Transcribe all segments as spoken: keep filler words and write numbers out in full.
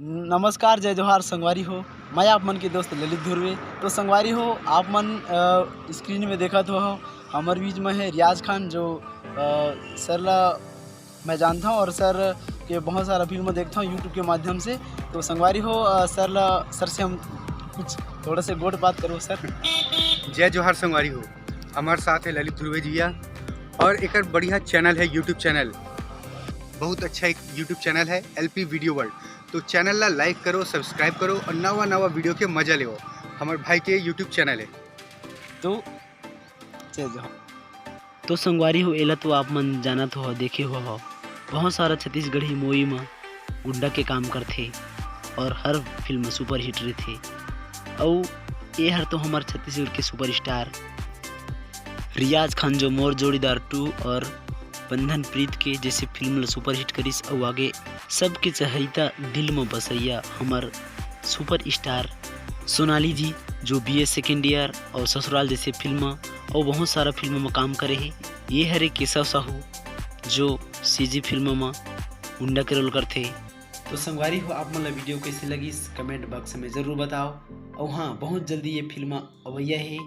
नमस्कार, जय जोहार संगवारी हो, मैं आप मन के दोस्त ललित धुर्वे। तो संगवारी हो, आप मन, अ, स्क्रीन में देखत हो, हमर बीच में है रियाज खान, जो, अ, सर ला मैं जानता हूँ और सर के बहुत सारा फिल्म देखता हूँ YouTube के माध्यम से। तो संगवारी हो, अ, सर ला, सर से हम कुछ थोड़ा से गोठ बात करो सर। जय जोहार संगवारी हो, हमारे साथ है ललित धुर्वे जी भैया और एक बढ़िया चैनल है YouTube चैनल, बहुत अच्छा एक YouTube चैनल है एलपी वीडियो वर्ल्ड। तो चैनल ला लाइक करो, सब्सक्राइब करो और नवा नवा वीडियो के मजा लेवो। हमारे भाई के YouTube चैनल है। तो जय जोहार। तो संगवारी हो, एला तो आप मन जानत हो, देखे हो, हो। बहुत सारा छत्तीसगढ़ी मूवी म गुंडा के काम करथे और हर फिल्म सुपरहिट रहिथे। अउ ए हर तो हमर छत्तीसगढ़ के सुपरस्टार रियाज खान, जो मोर जोड़ीदार टू और बंधन प्रीत के जैसे फिल्म ल सुपरहिट करिस, अउ आगे सबके चहेता दिल म बसैया हमर सुपरस्टार सोनाली जी, जो बीए सेकेंड ईयर और ससुराल जैसे फिल्म अउ बहुत सारा फिल्म म काम करे हे। ये हरे केशव साहू, जो सीजी फिल्म म गुंडा के रोल करथे। तो संगवारी हो, आप मन ला वीडियो कैसे लगिस, कमेंट बॉक्स में जरूर बताओ। और हाँ, बहुत जल्दी ये फिल्म अवैया हे,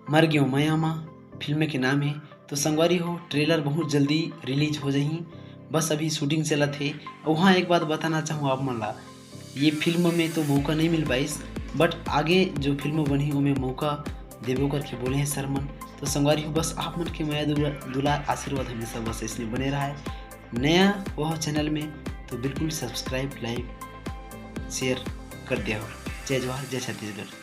मर गयो मया मा फिल्म के नाम हे। तो संगवारी हो, ट्रेलर बहुत जल्दी रिलीज हो जाही, बस अभी शूटिंग चलत हे। और हाँ, एक बात बताना चाहूँ आप मन ला, ये फिल्म में तो मौका नहीं मिल पाइस, बट आगे जो फिल्म बनही, ओमे मौका देबो करके बोले हैं सर मन। तो संगवारी हो, बस आप मन के मया दुला-, दुलार आशीर्वाद हमेशा बस इसने बने रहा है। नया वह चैनल में तो बिल्कुल सब्सक्राइब, लाइक, शेयर कर दिया हो। जय जोहार, जय छत्तीसगढ़।